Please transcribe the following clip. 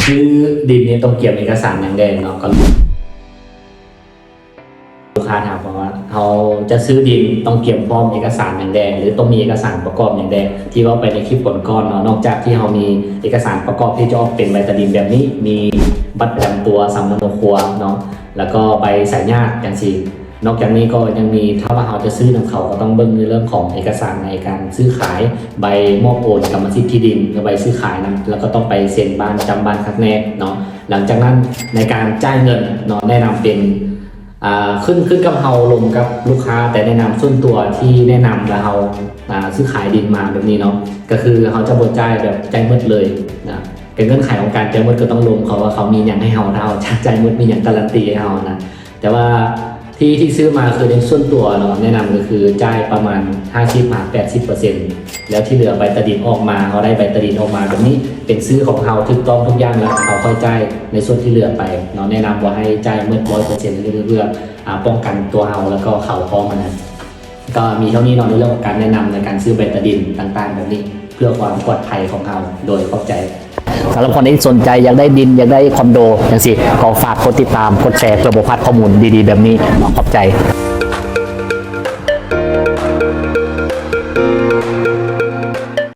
ຊື້ດິນນີ້ຕ້ອງກຽມເອກະສານຫຍັງແດ່ເນາະ? ກໍລູກຄ້າຖາມມາວ່າ ເຮົາຈະຊື້ດິນຕ້ອງກຽມພ້ອມເອກະສານຫຍັງແດ່ ຫຼືຕ້ອງມີເອກະສານປະກອບຫຍັງແດ່? ທີ່ເວົ້າໄປໃນຄລິບກ່ອນໆເນາະ, ນອກຈາກທີ່ເຮົາມີເອກະສານປະກອບທີ່ຈະອອກເປັນໃບຕາດິນແບບນີ້, ມີບັດປະຈຳຕົວ, ສຳມະໂນຄົວເນາະ, ແລ້ວກໍໃບສາຍຍາດຈັ່ງຊີ້. ນອກຈາກນີ້ກໍຍັງມີ ຖ້າວ່າເຮົາຈະຊື້ນຳເຂົາ ກໍຕ້ອງເບິ່ງໃນເລື່ອງຂອງເອກະສານໃນການຊື້ຂາຍ, ໃບມອບໂອນກຳມະສິດທີ່ດິນ ແລະ ໃບຊື້ຂາຍນຳ, ແລ້ວກໍຕ້ອງໄປເຊັນບ້ານ ຈຳບ້ານຄັກແນ່ເນາະ. ຫຼັງຈາກນັ້ນໃນການຈ່າຍເງິນເນາະ ແນະນຳເປັນ ອ່າ ຂຶ້ນ ຂຶ້ນກັບເຮົາລົມກັບລູກຄ້າ, ແຕ່ແນະນຳສ່ວນຕົວທີ່ແນະນຳ ແລ້ວເຮົາ ອ່າ ຊື້ຂາຍດິນມາແບບນີ້ເນາະ, ກໍຄືເຮົາຈະບໍ່ຈ່າຍແບບຈ່າຍໝົດເລີຍນະ. ກໍເງື່ອນໄຂຂອງການຈ່າຍໝົດກໍຕ້ອງລົມເຂົາວ່າເຂົາມີຫຍັງໃຫ້ເຮົາ, ຖ້າເຮົາຈະຈ່າຍໝົດມີຫຍັງກາຣັນຕີໃຫ້ເຮົານະ. ແຕ່ວ່າທີ່ ທີ່ຊື້ມາຄືໃນສ່ວນຕົວເນາະ ແນະນຳກໍຄືຈ່າຍປະມານຫ້າສິບຫາແປດສິບເປີເຊັນ ແລ້ວທີ່ເຫຼືອໃບຕາດິນອອກມາ, ເຮົາໄດ້ໃບຕາດິນອອກມາແບບນີ້ ເປັນຊື່ຂອງເຮົາ ຖືກຕ້ອງທຸກຢ່າງແລ້ວ ເຮົາຄ່ອຍຈ່າຍໃນສ່ວນທີ່ເຫຼືອໄປເນາະ. ແນະນຳບໍ່ໃຫ້ຈ່າຍໝົດຮ້ອຍເປີເຊັນ ເພື່ອ ອ່າ ປ້ອງກັນຕົວເຮົາ ແລ້ວກໍເຂົາພ້ອມຫັ້ນນະ. ກໍມີເທົ່ານີ້ເນາະ ໃນເລື່ອງຂອງການແນະນຳໃນການຊື້ໃບຕາດິນຕ່າງໆແບບນີ້ ເພື່ອຄວາມປອດໄພຂອງເຮົາ. ໂດຍຂອບໃຈ. ສຳລັບຄົນທີ່ສົນໃຈຢາກໄດ້ດິນ ຢາກໄດ້ຄອນໂດຈັ່ງຊີ້ ກໍຝາກກົດຕິດຕາມ ກົດແຊ ເພື່ອບໍ່ພາດຂໍ້ມູນດີໆແບບນີ້ເນາະ. ຂອບໃຈ.